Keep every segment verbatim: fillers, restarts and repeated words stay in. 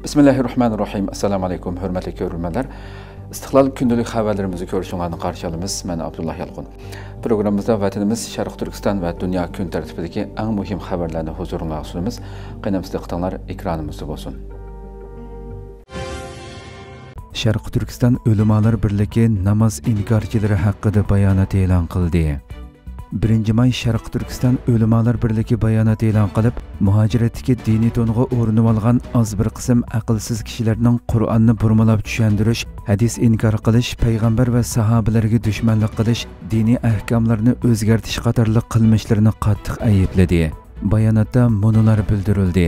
بىسمىللاھىررەھمانىررەھىم. ئەسسالامۇئەلەيكۇم، ھۆرمەتلىك كۆرۈرمەنلەر. ئىستىقلال كۈندىلىك خەۋەرلىرىمىزنى كۆرۈشۈڭلارنى قارشى ئالىمىز. مەن ئابدۇللا يالقۇن. پروگراممىمىزدا ۋەتىنىمىز، شەرقىي تۈركىستان ۋە دۇنيا كۈن تەرتىپىدىكى ئەڭ مۇھىم خەۋەرلەرنى ھۇزۇرۇڭلارغا سۇنىمىز. قېنى ئەمىسە دىققىتىڭلار ئېكرانىمىزدا بولسۇن. شەرقىي تۈركىستان ئۆلىمالار بىرلىكى ناماز ئىنكارچىلىرى ھەققىدە بايانات ئېلان قىلدى. بىرىنچى ماي شەرقىي تۈركىستان ئۆلىمالار بىرلىكى بايانات ئېلان قىلىپ، مۇھاجىرەتتىكى دىنىي تونغا ئورىنىۋالغان ئاز بىر قىسىم ئەقىلسىز كىشىلەرنىڭ قۇرئاننى بۇرمىلاپ چۈشەندۈرۈش، ھەدىس ئىنكار قىلىش، پەيغەمبەر ۋە ساھابىلەرگە دۈشمەنلىك قىلىش، دىنىي ئەھكاملارنى ئۆزگەرتىش قاتارلىق قىلمىشلىرىنى قاتتىق ئەيىبلىدى. باياناتتا مۇنۇلار بىلدۈرۈلدى.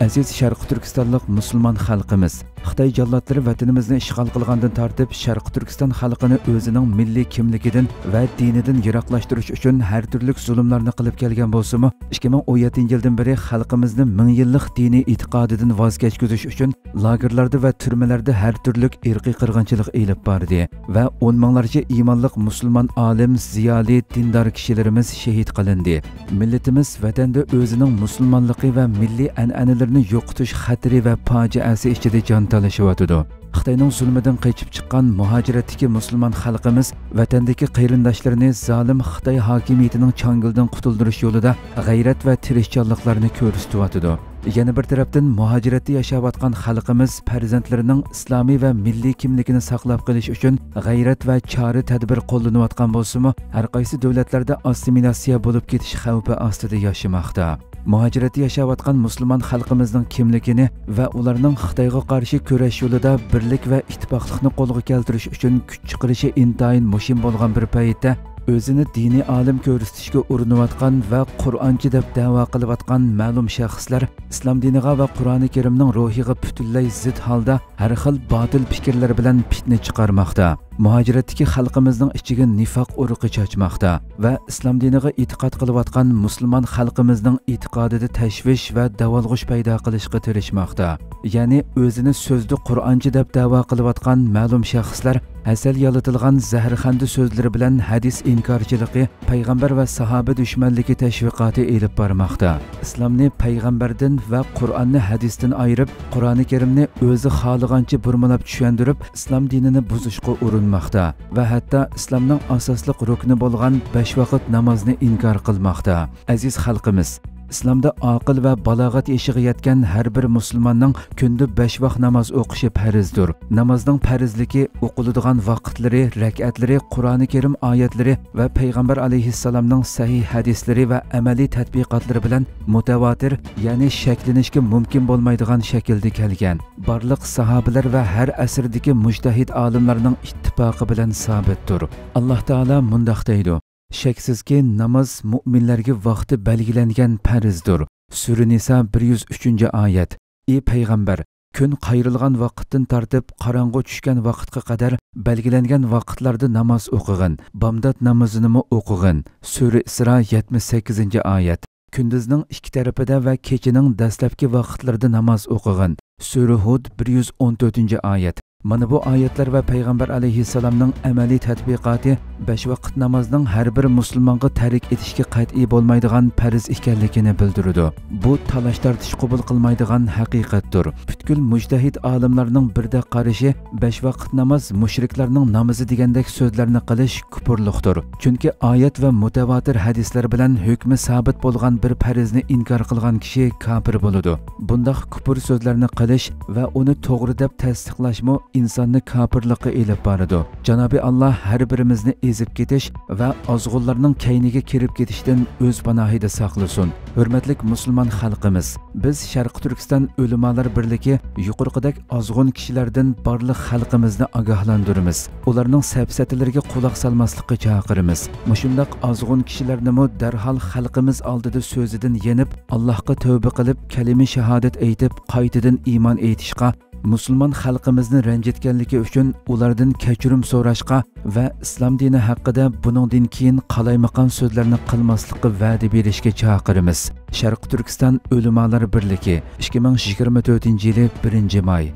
ئەزىز شەرقىي تۈركىستانلىق مۇسۇلمان خەلقىمىز! خىتاي جاللاتلىرى ۋەتىنىمىزنى ئىشغال قىلغاندىن تارتىپ، شەرقىي تۈركىستان خەلقىنى ئۆزىنىڭ مىللىي كىملىكىدىن ۋە دىنىدىن يىراقلاشتۇرۇش ئۈچۈن ھەر تۈرلۈك زۇلۇملارنى قىلىپ كەلگەن بولسىمۇ، ئىككى مىڭ ئون يەتتىنچى يىلدىن بېرى خەلقىمىزنى مىڭ يىللىق دىنىي ئېتىقادىدىن ۋاز كەچكۈزۈش ئۈچۈن لاگېرلاردا ۋە تۈرمىلەردە ھەر تۈرلۈك ئىرقىي قىرغىنچىلىق ئېلىپ باردى ۋە ئون مىڭلارچە ئىمانلىق مۇسۇلمان ئالىم، زىيالىي، دىندار كىشىلىرىمىز شېھىت قىلىندى. مىللىتىمىز ۋەتەندە ئۆزىنىڭ مۇسۇلمانلىقى ۋە مىللىي ئەنئەنىلىرىنى يوقىتىش خەتىرى ۋە پاجىئەسى ئىچىدە جان تالىشىۋاتىدۇ. خىتاينىڭ زۇلمىدىن قېچىپ چىققان مۇھاجىرەتتىكى مۇسۇلمان خەلقىمىز ۋەتەندىكى قېرىنداشلىرىنى زالىم خىتاي ھاكىمىيىتىنىڭ چاڭگىلىدىن قۇتۇلدۇرۇش يولىدا غەيرەت ۋە تىرىشچانلىقلارنى كۆرسىتىۋاتىدۇ. يەنە بىر تەرەپتىن، مۇھاجىرەتتە ياشاۋاتقان خەلقىمىز پەرزەنتلىرىنىڭ ئىسلامىي ۋە مىللىي كىملىكىنى ساقلاپ قېلىش ئۈچۈن غەيرەت ۋە چارە-تەدبىر قوللىنىۋاتقان بولسىمۇ، ھەر قايسى دۆلەتلەردە ئاسسىمىلياتسىيە بولۇپ كېتىش خەۋپى ئاستىدا ياشىماقتا. مۇھاجىرەتتە ياشاۋاتقان مۇسۇلمان خەلقىمىزنىڭ كىملىكىنى ۋە ئۇلارنىڭ خىتايغا قارشى كۈرەش يولىدا بىرلىك ۋە ئىتتىپاقلىقنى قولغا كەلتۈرۈش ئۈچۈن كۈچ چىقىرىشى ئىنتايىن مۇھىم بولغان بىر پەيتتە، ئۆزىنى دىنىي ئالىم كۆرسىتىشكە ئۇرۇنۇۋاتقان ۋە قۇرئانچى دەپ دەۋا قىلىۋاتقان مەلۇم شەخسلەر ئىسلام دىنىغا ۋە قۇرئانى كەرىمنىڭ روھىغا پۈتۈنلەي زىت ھالدا ھەر خىل باتىل پىكىرلەر بىلەن پىتنە چىقارماقتا. مۇھاجىرەتتىكى خەلقىمىزنىڭ ئىچىگە نىفاق ئۇرۇقى چاچماقتا ۋە ئىسلام دىنىغا ئېتىقاد قىلىۋاتقان مۇسۇلمان خەلقىمىزنىڭ ئېتىقادىدا تەشۋىش ۋە داۋالغۇش پەيدا قىلىشقا تىرىشماقتا. يەنى ئۆزىنى سۆزدە قۇرئانچى دەپ دەۋا قىلىۋاتقان مەلۇم شەخسلەر ھەسەل يالىتىلغان زەھەرخەندە سۆزلىرى بىلەن ھەدىس ئىنكارچىلىقى، پەيغەمبەر ۋە ساھابە دۈشمەنلىكى تەشۋىقاتى ئېلىپ بارماقتا. ئىسلامنى پەيغەمبەردىن ۋە قۇرئاننى ھەدىستىن ئايرىپ، قۇرئانى كەرىمنى ئۆزى خالىغانچە بۇرمىلاپ چۈشەندۈرۈپ، ئىسلام دىنىنى بۇزۇشقا ئۇرۇنماقتا ۋە ھەتتا ئىسلامنىڭ ئاساسلىق رۇكنى بولغان بەش ۋاقىت نامازنى ئىنكار قىلماقتا. ئەزىز خەلقىمىز! ئىسلامدا ئاقىل ۋە بالاغەت يېشىغا يەتكەن ھەر بىر مۇسۇلماننىڭ كۈندە بەش ۋاق ناماز ئوقۇشى پەرزدۇر. نامازنىڭ پەرزلىكى، ئوقۇلىدىغان ۋاقىتلىرى، رەكئەتلىرى، قۇرئانى كەرىم ئايەتلىرى ۋە پەيغەمبەر ئەلەيھىسسالامنىڭ سەھىھ ھەدىسلىرى ۋە ئەمەلىي تەتبىقاتلىرى بىلەن مۇتەۋاتىر، يەنى شەكلىنىشكە مۇمكىن بولمايدىغان شەكىلدە كەلگەن. بارلىق ساھابىلەر ۋە ھەر ئەسىردىكى مۇجتەھىد ئالىملارنىڭ ئىتتىپاقى بىلەن سابىتتۇر. ئاللاھ تائالا مۇنداق دەيدۇ: شەكسىزكى، ناماز مۇئمىنلەرگە ۋاقتى بەلگىلەنگەن پەرزدۇر. سۈرە نىسا، بىر يۈز ئۈچىنچى ئايەت. ئى پەيغەمبەر، كۈن قايرىلغان ۋاقىتتىن تارتىپ قاراڭغۇ چۈشكەن ۋاقىتقا قەدەر بەلگىلەنگەن ۋاقىتلاردا ناماز ئوقۇغىن، بامدات نامىزىنىمۇ ئوقۇغىن. سۈرە ئىسرا، يەتمىش سەككىزىنچى ئايەت. كۈندۈزنىڭ ئىككى تەرىپىدە ۋە كېچىنىڭ دەسلەپكى ۋاقىتلىرىدا ناماز ئوقۇغىن. سۈرە ھۇد، بىر يۈز ئون تۆتىنچى ئايەت. مانا بۇ ئايەتلەر ۋە پەيغەمبەر ئەلەيھىسسالامنىڭ ئەمەلىي تەتبىقاتى بەش ۋاقىت نامازنىڭ ھەر بىر مۇسۇلمانغا تەرك ئېتىشكە قەتئىي بولمايدىغان پەرز ئىكەنلىكىنى بىلدۈرىدۇ. بۇ تالاش-تارتىش قوبۇل قىلمايدىغان ھەقىقەتتۇر. پۈتكۈل مۇجتەھىد ئالىملارنىڭ بىردەك قارىشى، بەش ۋاقىت ناماز مۇشرىكلارنىڭ نامىزى دېگەندەك سۆزلەرنى قىلىش كۇپۇرلۇقتۇر. چۈنكى ئايەت ۋە مۇتەۋاتىر ھەدىسلەر بىلەن ھۆكمى سابىت بولغان بىر پەرزنى ئىنكار قىلغان كىشى كاپىر بولىدۇ. بۇنداق كۇپۇر سۆزلەرنى قىلىش ۋە ئۇنى توغرا دەپ تەستىقلاشمۇ ئىنساننى كاپىرلىققا ئېلىپ بارىدۇ. جانابى ئاللاھ ھەر بىرىمىزنى ئېزىپ كېتىش ۋە ئازغۇنلارنىڭ كەينىگە كىرىپ كېتىشتىن ئۆز پاناھىدا ساقلىسۇن. ھۆرمەتلىك مۇسۇلمان خەلقىمىز! بىز شەرقىي تۈركىستان ئۆلىمالار بىرلىكى يۇقىرىقىدەك ئازغۇن كىشىلەردىن بارلىق خەلقىمىزنى ئاگاھلاندۇرىمىز. ئۇلارنىڭ سەپسەتىلىرىگە قۇلاق سالماسلىققا چاقىرىمىز. مۇشۇنداق ئازغۇن كىشىلەرنىمۇ دەرھال خەلقىمىز ئالدىدا سۆزىدىن يېنىپ، ئاللاھقا تەۋبە قىلىپ، كەلىمە شاھادەت ئېيتىپ، قايتىدىن ئىمان ئېيتىشقا، مۇسۇلمان خەلقىمىزنى رەنجىتكەنلىكى ئۈچۈن ئۇلاردىن كەچۈرۈم سوراشقا ۋە ئىسلام دىنى ھەققىدە بۇنىڭدىن كېيىن قالايمىقان سۆزلەرنى قىلماسلىققا ۋەدە بېرىشكە چاقىرىمىز. شەرقىي تۈركىستان ئۆلىمالار بىرلىكى، ئىككى مىڭ يىگىرمە تۆتىنچى يىلى، بىرىنچى ماي.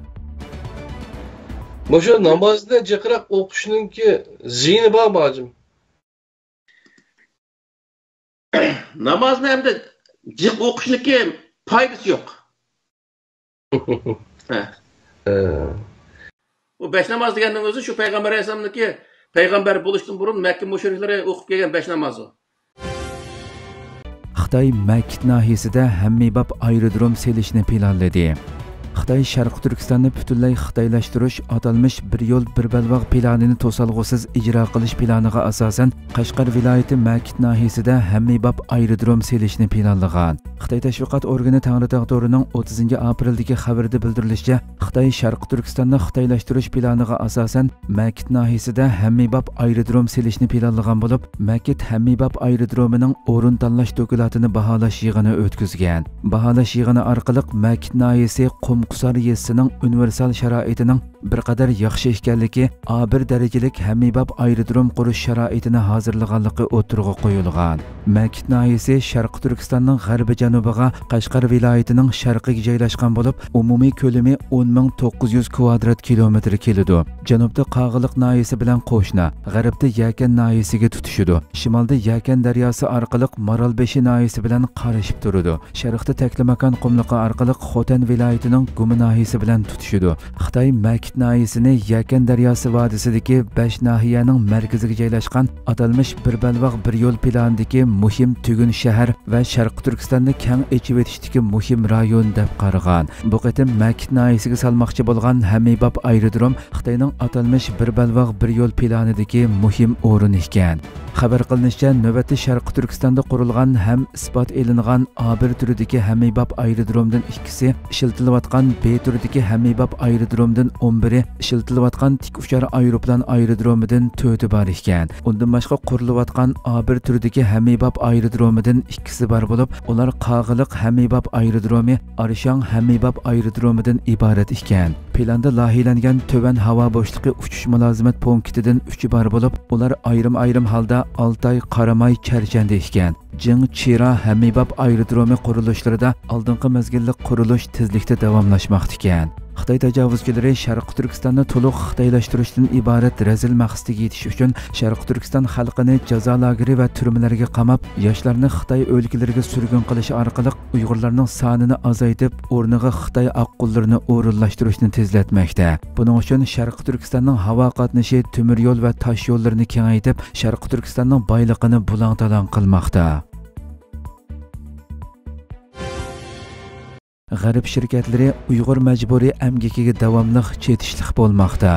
مۇشۇ نامازنى جىقراق ئوقۇشنىڭكى زىيىنى بارمۇ، ھاجىم؟ نامازنى ئەمدى جىق ئوقۇشنىڭكى پايدىسى يوق. ھە. ئە. ئۇ بەش ناماز دېگەننىڭ ئۆزى شۇ پەيغەمبەر ئەلەيھىسسالامنىڭكى پەيغەمبەر بولۇشتىن بۇرۇن مەككە مۇشرىكلىرى ئوقۇپ كەلگەن بەش نامازى. خىتاي مەكىت ناھىيەسىدە ھەممىباب ئايرودروم سېلىشنى پىلانلىدى. خىتاي شەرقىي تۈركىستاننى پۈتۈنلەي خىتايلاشتۇرۇش ئاتالمىش بىر يول، بىر بەلباغ پىلانىنى توسالغۇسىز ئىجرا قىلىش پىلانىغا ئاساسەن، قەشقەر ۋىلايىتى مەكىت ناھىيەسىدە ھەممىباب ئايرودروم سېلىشنى پىلانلىغان. خىتاي تەشۋىقات ئورگىنى تەڭرىتاغ تورىنىڭ ئوتتۇزىنچى ئاپرېلدىكى خەۋىرىدە بىلدۈرۈلۈشىچە، خىتاي شەرقىي تۈركىستاننى خىتايلاشتۇرۇش پىلانىغا ئاساسەن، مەكىت ناھىيەسىدە ھەممىباب ئايرودروم سېلىشنى پىلانلىغان بولۇپ، مەكىت ھەممىباب ئايرودرومىنىڭ ئورۇن تاللاش دوكلاتىنى باھالاش يىغىنى ئۆتكۈزگەن. باھالاش يىغىنى ئارقىلىق مەكىت ناھىيەسى قۇمقۇسار يېزىسىنىڭ ئۇنىۋېرسال شارائىتىنىڭ بىر قەدەر ياخشى ئىكەنلىكى، ئا بىر دەرىجىلىك ھەممىباب ئايرودروم قۇرۇش شارائىتىنى ھازىرلىغانلىقى ئوتتۇرىغا قويۇلغان. مەكىت ناھىيەسى شەرقىي تۈركىستاننىڭ غەربىي جەنۇبىغا، قەشقەر ۋىلايىتىنىڭ شەرقىگە جايلاشقان بولۇپ، ئومۇمىي كۆلىمى ئون مىڭ توققۇز يۈز كۋادرات كىلومېتىر كېلىدۇ. جەنۇبتا قاغىلىق ناھىيەسى بىلەن قوشنا، غەربتە يەكەن ناھىيەسىگە تۇتىشىدۇ، شىمالدا يەكەن دەرياسى ئارقىلىق مارالبېشى ناھىيەسى بىلەن قارىشىپ تۇرىدۇ. شەرقتە تەكلىماكان قۇملۇقى ئارقىلىق خوتەن ۋىلايىتىنىڭ گۇما ناھىيەسى بىلەن تۇتىشىدۇ. خىتاي مەكىت ناھىيەسىنى يەكەن دەرياسى ۋادىسىدىكى بەش ناھىيەنىڭ مەركىزىگە جايلاشقان ئاتالمىش بىر بەلباغ بىر يول پىلانىدىكى مۇھىم تۈگۈن شەھەر ۋە شەرقىي تۈركىستاننى كەڭ ئېچىۋېتىشتىكى مۇھىم رايون دەپ قارىغان. بۇ قېتىم مەكىت ناھىيەسىگە سالماقچى بولغان ھەممىباب ئايرودروم خىتاينىڭ ئاتالمىش بىر بەلباغ بىر يول پىلانىدىكى مۇھىم ئورۇن ئىكەن. خەۋەر قىلىنىشىچە، نۆۋەتتە شەرقىي تۈركىستاندا قۇرۇلغان ھەم ئىسپات ئېلىنغان ئا بىر تۈرىدىكى ھەممىباب ئايرودرومدىن ئىككىسى، ئىشلىتىلىۋاتقان بې تۈرىدىكى ھەممىباب ئايرودرومدىن ئون بىرى، ئىشلىتىلىۋاتقان تىك ئۇچار ئايروپىلان ئايرودرومىدىن تۆتى بار ئىكەن. ئۇندىن باشقا، قۇرۇلۇۋاتقان ئا بىر تۈرىدىكى ھەممىباب ئايرودرومىدىن ئىككىسى بار بولۇپ، ئۇلار قاغىلىق ھەممىباب ئايرودرومى، ئارشاڭ ھەممىباب ئايرودرومىدىن ئىبارەت ئىكەن. پىلاندا لايىھەلەنگەن تۆۋەن ھاۋا بوشلۇقى ئۇچۇش مۇلازىمەت پونكىتىدىن ئۈچى بار بولۇپ، ئۇلار ئايرىم-ئايرىم ھالدا ئالتاي، قاراماي، چەرچەندە ئىكەن. جىڭ چىرا ھەممىباب ئايرودرومى قۇرۇلۇشلىرىدا ئالدىنقى مەزگىللىك قۇرۇلۇش تېزلىكتە داۋاملاشماقتا ئىكەن. خىتاي تاجاۋۇزچىلىرى شەرقىي تۈركىستاننى تولۇق خىتايلاشتۇرۇشتىن ئىبارەت رەزىل مەقسىتىگە يېتىش ئۈچۈن شەرقىي تۈركىستان خەلقىنى جازا لاگېرى ۋە تۈرمىلەرگە قاماپ، ياشلارنى خىتاي ئۆلكىلىرىگە سۈرگۈن قىلىش ئارقىلىق ئۇيغۇرلارنىڭ سانىنى ئازايتىپ، ئورنىغا خىتاي ئاققۇنلىرىنى ئورۇنلاشتۇرۇشنى تېزلەتمەكتە. بۇنىڭ ئۈچۈن شەرقىي تۈركىستاننىڭ ھاۋا قاتنىشى، تۆمۈر يول ۋە تاش يوللىرىنى كېڭەيتىپ، شەرقىي تۈركىستاننىڭ بايلىقىنى بۇلاڭ-تالاڭ قىلماقتا. غەرب شىركەتلىرى ئۇيغۇر مەجبۇرىي ئەمگىكىگە داۋاملىق چېتىشلىق بولماقتا.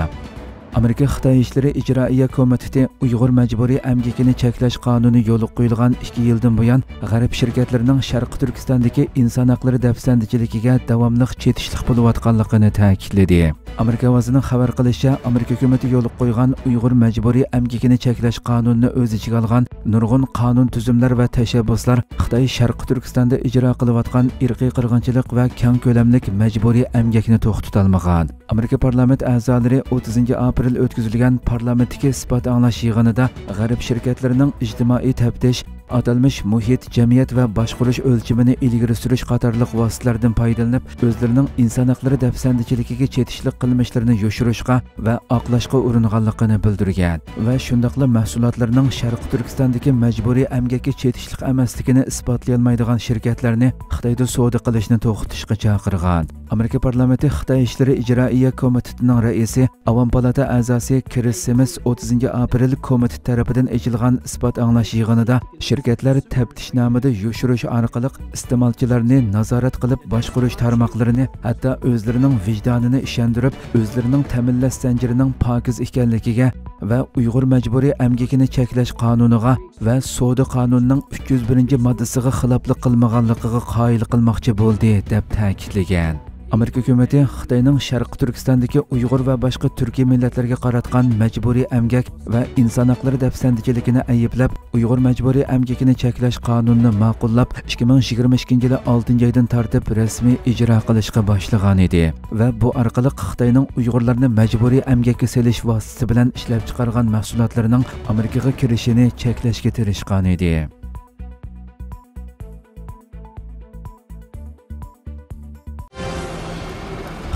ئامېرىكا خىتاي ئىشلىرى ئىجرائىيە كومىتېتى ئۇيغۇر مەجبۇرىي ئەمگىكىنى چەكلەش قانۇنى يولغا قويۇلغان ئىككى يىلدىن بۇيان، غەرب شىركەتلىرىنىڭ شەرقىي تۈركىستاندىكى ئىنسان ھەقلىرى دەپسەندىچىلىكىگە داۋاملىق چېتىشلىق بولۇۋاتقانلىقىنى تەكىتلىدى. ئامېرىكا ئاۋازىنىڭ خەۋەر قىلىشىچە، ئامېرىكا ھۆكۈمىتى يولغا قويغان ئۇيغۇر مەجبۇرىي ئەمگىكىنى چەكلەش قانۇنىنى ئۆز ئىچىگە ئالغان نۇرغۇن قانۇن تۈزۈملەر ۋە تەشەببۇسلار خىتاي شەرقىي تۈركىستاندا ئىجرا قىلىۋاتقان ئىرقىي قىرغىنچىلىق ۋە كەڭ كۆلەملىك مەجبۇرىي ئەمگەكنى توختىتالمىغان. ئامېرىكا پارلامېنت ئەزالىرى ئوتتۇزىنچى ئاپرېل ئۆتكۈزۈلگەن پارلامېنتتىكى ئىسپات ئاڭلاش يىغىنىدا غەرب شىركەتلىرىنىڭ ئىجتىمائىي تەپتىش، ئاتالمىش مۇھىت، جەمئىيەت ۋە باشقۇرۇش ئۆلچىمىنى ئىلگىرى سۈرۈش قاتارلىق ۋاسىتىلەردىن پايدىلىنىپ، ئۆزلىرىنىڭ ئىنسان ھەقلىرى دەپسەندىچىلىكىگە چېتىشلىق قىلمىشلىرىنى يوشۇرۇشقا ۋە ئاقلاشقا ئۇرۇنغانلىقىنى بىلدۈرگەن ۋە شۇنداقلا مەھسۇلاتلىرىنىڭ شەرقىي تۈركىستاندىكى مەجبۇرىي ئەمگەككە چېتىشلىق ئەمەسلىكىنى ئىسپاتلىيالمايدىغان شىركەتلەرنى خىتايدا سودا قىلىشنى توختىتىشقا چاقىرغان. ئامېرىكا پارلامېنتى خىتاي ئىشلىرى ئىجرائىيە كومىتېتىنىڭ رەئىسى، ئاۋام پالاتا ئەزاسى كرىس سىمىس ئوتتۇزىنچى ئاپرېل كومىتېت تەرىپىدىن ئېچىلغان ئىسپات ئاڭلاش يىغىنىدا، شىركەتلەر تەپتىشنامىدا يوشۇرۇش ئارقىلىق ئىستېمالچىلارنى نازارەت قىلىپ باشقۇرۇش تارماقلىرىنى، ھەتتا ئۆزلىرىنىڭ ۋىجدانىنى ئىشەندۈرۈپ، ئۆزلىرىنىڭ تەمىنلەش زەنجىرىنىڭ پاكىز ئىكەنلىكىگە ۋە ئۇيغۇر مەجبۇرىي ئەمگىكىنى چەكلەش قانۇنىغا ۋە سودا قانۇنىنىڭ ئۈچ يۈز بىرىنچى ماددىسىغا خىلاپلىق قىلمىغانلىقىغا قايىل قىلماقچى بولدى، دەپ تەكىتلىگەن. ئامېرىكا ھۆكۈمىتى خىتاينىڭ شەرقىي تۈركىستاندىكى ئۇيغۇر ۋە باشقا تۈركىي مىللەتلەرگە قاراتقان مەجبۇرىي ئەمگەك ۋە ئىنسان ھەقلىرى دەپسەندىچىلىكىنى ئەيىبلەپ، ئۇيغۇر مەجبۇرىي ئەمگىكىنى چەكلەش قانۇنىنى ماقۇللاپ، ئىككى مىڭ يىگىرمە ئىككىنچى يىلى ئالتىنچى ئايدىن تارتىپ رەسمىي ئىجرا قىلىشقا باشلىغانىدى ۋە بۇ ئارقىلىق خىتاينىڭ ئۇيغۇرلارنى مەجبۇرىي ئەمگەككە سېلىش ۋاسىتىسى بىلەن ئىشلەپچىقارغان مەھسۇلاتلىرىنىڭ ئامېرىكىغا كىرىشىنى چەكلەشكە تىرىشقانىدى.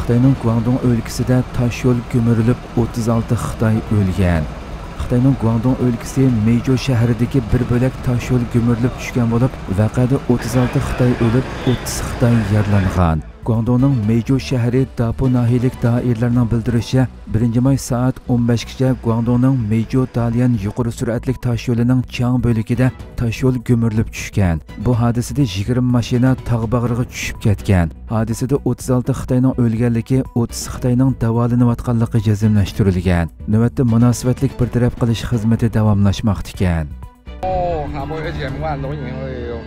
خىتاينىڭ گۇاڭدۇڭ ئۆلكىسىدە تاش يول گۈمۈرۈلۈپ، ئوتتۇز ئالتە خىتاي ئۆلگەن. خىتاينىڭ گۇاڭدۇڭ ئۆلكىسى مېيجو شەھىرىدىكى بىر بۆلەك تاش يول گۈمۈرۈلۈپ چۈشكەن بولۇپ، ۋەقەدە ئوتتۇز ئالتە خىتاي ئۆلۈپ، ئوتتۇز خىتاي يارىلانغان. گۇاڭدۇڭنىڭ مېيجۇ شەھىرى داپۇ ناھىيىلىك دائىرىلەرنىڭ بىلدۈرۈشىچە، بىرىنچى ماي سائەت ئون بەشكىچە گۇاڭدۇڭنىڭ مېيجۇ داليەن يۇقىرى سۈرئەتلىك تاشيولىنىڭ چياڭ بۆلىكىدە تاشيول گۈمۈرۈلۈپ چۈشكەن. بۇ ھادىسىدە يىگىرمە ماشىنا تاغ باغرىغا چۈشۈپ كەتكەن. ھادىسىدە ئوتتۇز ئالتە خىتاينىڭ ئۆلگەنلىكى، ئوتتۇز خىتاينىڭ داۋالىنىۋاتقانلىقى جەزملەشتۈرۈلگەن. نۆۋەتتە مۇناسىۋەتلىك بىر تەرەپ قىلىش خىزمىتى داۋاملاشماقتا ئىكەن. 哦，下背一直冇運動影，哎喲。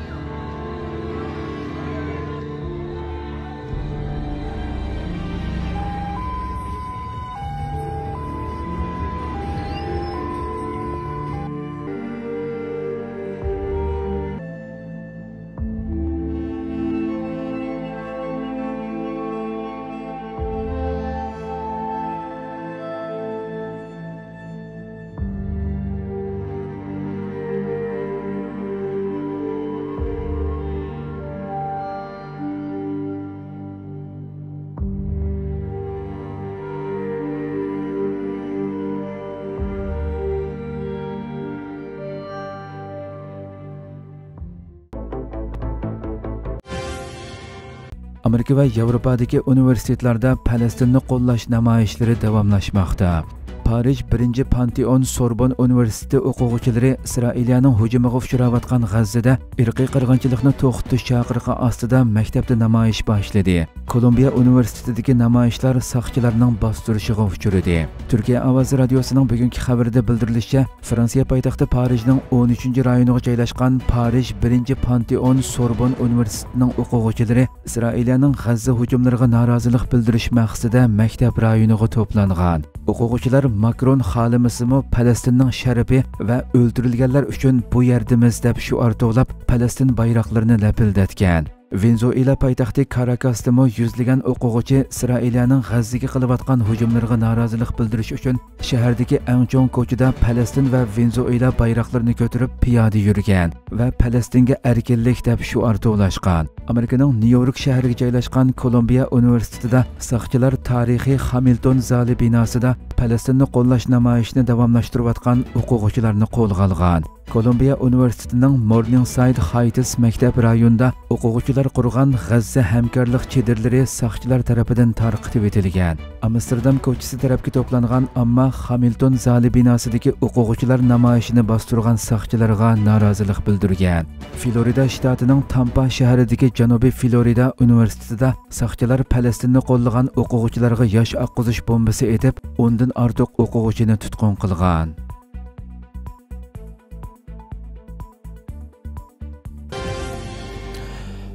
ئامېرىكا ۋە ياۋروپادىكى ئۇنىۋېرسىتېتلاردا پەلەستىننى قوللاش نامايىشلىرى داۋاملاشماقتا. پارىژ بىرىنچى پانتېئون سوربون ئۇنىۋېرسىتېتى ئوقۇغۇچىلىرى ئىسرائىلىيەنىڭ ھۇجۇمىغا ئۇچراۋاتقان غەززىدە ئىرقىي قىرغىنچىلىقنى توختىتىش چاقىرىقى ئاستىدا مەكتەپتە نامايىش باشلىدى. كولومبىيە ئۇنىۋېرسىتېتىدىكى نامايىشلار ساقچىلارنىڭ باستۇرۇشىغا ئۇچرىدى. تۈركىيە ئاۋازى رادىيوسىنىڭ بۈگۈنكى خەۋىرىدە بىلدۈرۈلۈشىچە، فرانسىيە پايتەختى پارىژنىڭ ئون ئۈچىنچى رايونىغا جايلاشقان پارىژ بىرىنچى پانتېئون سوربون ئۇنىۋېرسىتېتىنىڭ ئوقۇغۇچىلىرى ئىسرائىلىيەنىڭ غەززە ھۇجۇملىرىغا نارازىلىق بىلدۈرۈش مەقسىتىدە مەكتەپ رايونىغا توپلانغان. ئوقۇغۇچىلار ماكرون خالىمىسىمۇ پەلەستىننىڭ شەرىپى ۋە ئۆلتۈرۈلگەنلەر ئۈچۈن بۇ يەردىمىز دەپ شوئار توۋلاپ، پەلەستىن بايراقلىرىنى لەپىلدەتكەن. ۋېنېزۇئېلا پايتەختى كاراكاستىمۇ يۈزلىگەن ئوقۇغۇچى ئىسرائىلىيەنىڭ غەززىگە قىلىۋاتقان ھۇجۇملىرىغا نارازىلىق بىلدۈرۈش ئۈچۈن شەھەردىكى ئەڭ چوڭ كوچىدا پەلەستىن ۋە ۋېنېزۇئېلا بايراقلىرىنى كۆتۈرۈپ پىيادە يۈرگەن ۋە پەلەستىنگە ئەركىنلىك دەپ شوئار توۋلاشقان. ئامېرىكىنىڭ نيۇ يورك شەھىرىگە جايلاشقان كولومبىيە ئۇنىۋېرسىتېتىدا ساقچىلار تارىخىي خامىلتون زالى بىناسىدا پەلەستىننى قوللاش نامايىشىنى داۋاملاشتۇرۇۋاتقان ئوقۇغۇچىلارنى قولغا ئالغان. كولومبىيە ئۇنىۋېرسىتېتىنىڭ مورنىڭسايد خايتس مەكتەپ رايونىدا ئوقۇغۇچىلار قۇرغان غەززە ھەمكارلىق چېدىرلىرى ساقچىلار تەرىپىدىن تارقىتىۋېتىلگەن. ئامستېردام كوچىسى تەرەپكە توپلانغان ئامما خامىلتون زالى بىناسىدىكى ئوقۇغۇچىلار نامايىشىنى باستۇرغان ساقچىلارغا نارازىلىق بىلدۈرگەن. فلورىدا شتاتىنىڭ تامپا شەھىرىدىكى جەنۇبىي فلورىدا ئۇنىۋېرسىتېتىدا ساقچىلار پەلەستىننى قوللىغان ئوقۇغۇچىلارغا ياش ئاققۇزۇش بومبىسى ئېتىپ، ئوندىن ئارتۇق ئوقۇغۇچىنى تۇتقۇن قىلغان.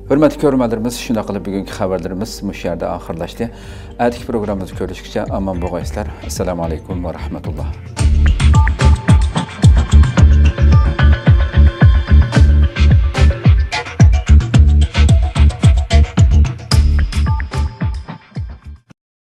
ھۆرمەتلىك كۆرۈرمەنلىرىمىز، شۇنداق قىلىپ بۈگۈنكى خەۋەرلىرىمىز مۇشۇ يەردە ئاخىرلاشتى. ئەتىكى پروگراممىمىزدا كۆرۈشكىچە ئامان بولغايسىلەر. ئەسسالامۇ ئەلەيكۇم ۋە رەھمەتۇللا.